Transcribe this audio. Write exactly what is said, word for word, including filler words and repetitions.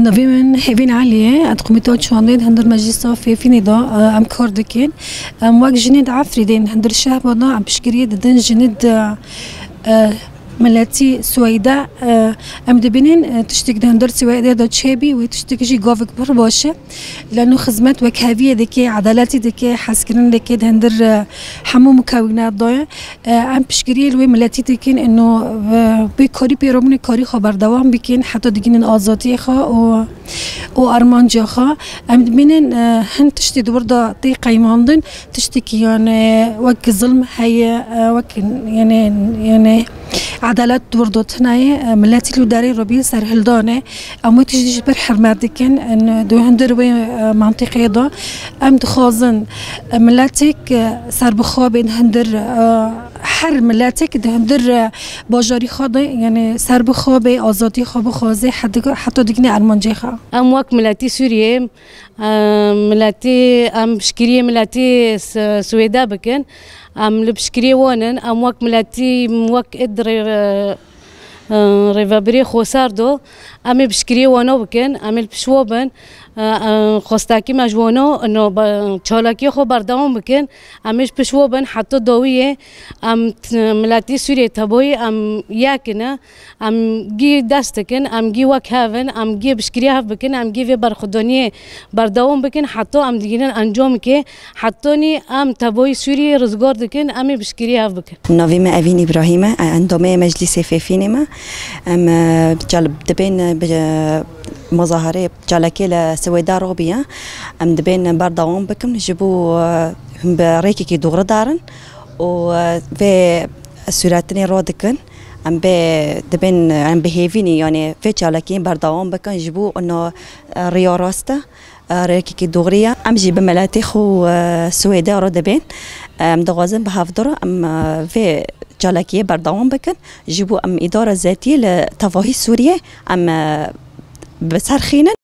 Navê min Hêvîn Elî ye. Ez di Komîteya Çandê di hundir Meclisa Fêfînê de, e, em kar dikin. Em wek jinên di Efrînê, di hundir Şehba de em piştgiriyê didin jinê di, e, miletî Swêdê. E, em dibînin, e, tiştek di hundir Swêdê de çêbî, wê tiştek jî gavek pir baş e. Lano xizmet wekheviyê dike, edaletî dike, hezkirin dike di hundir, e, hemû mukewînat de ye. E, em piştgiriyê li wê miletî dikin, ino, e, wê karî pêrobûnê karî xwe berdewam bikin, heta digihînin azadiyê xwe û, û armanca xwe. Em dibînin, e, hin tiştê di wir de tê qeymandin, tiştekî yani wek zilm heye, e, wek yani, yani edalet di wir de tune ye, e, miletî li derê robî serhildan e. Em wê tiştî jî pir hurmet dikin. Em di hundir wê, e, mentiqê de em dixwazin, e, miletek, e, serbixwe bê di hundir, e, her miletek di hundir, e, bajarî xwe de, yani serbixwe bê, azadî xwe bixwaze, heta, heta digihîne armancê xwe. Em wek miletî Sûriyê, e, miletî, em piştgiriyê miletî S-, Swêdê bikin. Em li piştgiriyê wan in. Em wek miletî, wek id rê-, e, Rêvebirê Xweser do, em ê piştgiriyê wano bikin, em ê li pişt wo bin. E, e, xwestekî me ji wano, no, be-, çalakiyê xwe berdewam bikin, em ê ji pişt wo bin heta dawiyê. Em t-, miletî Sûriyê teboyî em yek in, em gî dest dikin, em gî wek hev in, em gî piştgiriyê hev bikin, em gî vê berxwedaniyê berdewam bikin, heta em digihînin encamekê, hetanî em teboyî Sûriyê rizgar dikin, em ê piştgiriyê hev bikin. Navê me Evîn Îbrahîm e, endamê Meclîsê Fêfînê me. Em, e, cal-, dibên, e, bi, e, muzahareyê, çalakiyê li Swêdê robiye. Em dibên berdewam bikin ji bo, e, him bi rêkekî dûrî darin û, e, vê sûretinê radikin. Em bê, dibên, em bi hêvînî, yani vê çalakiyê berdewam bikin ji bo ino, e, riya rast e. E, rêkekî dûrî ye. Em jî bi miletê xwe, e, Swêdê re dibên. Em dixwazin bi hevdûr em, e, vê çalakiyê berdewam bikin. Ji bo em îdara zetiyê li tevahî Sûriyê em, e, bi ser xînin.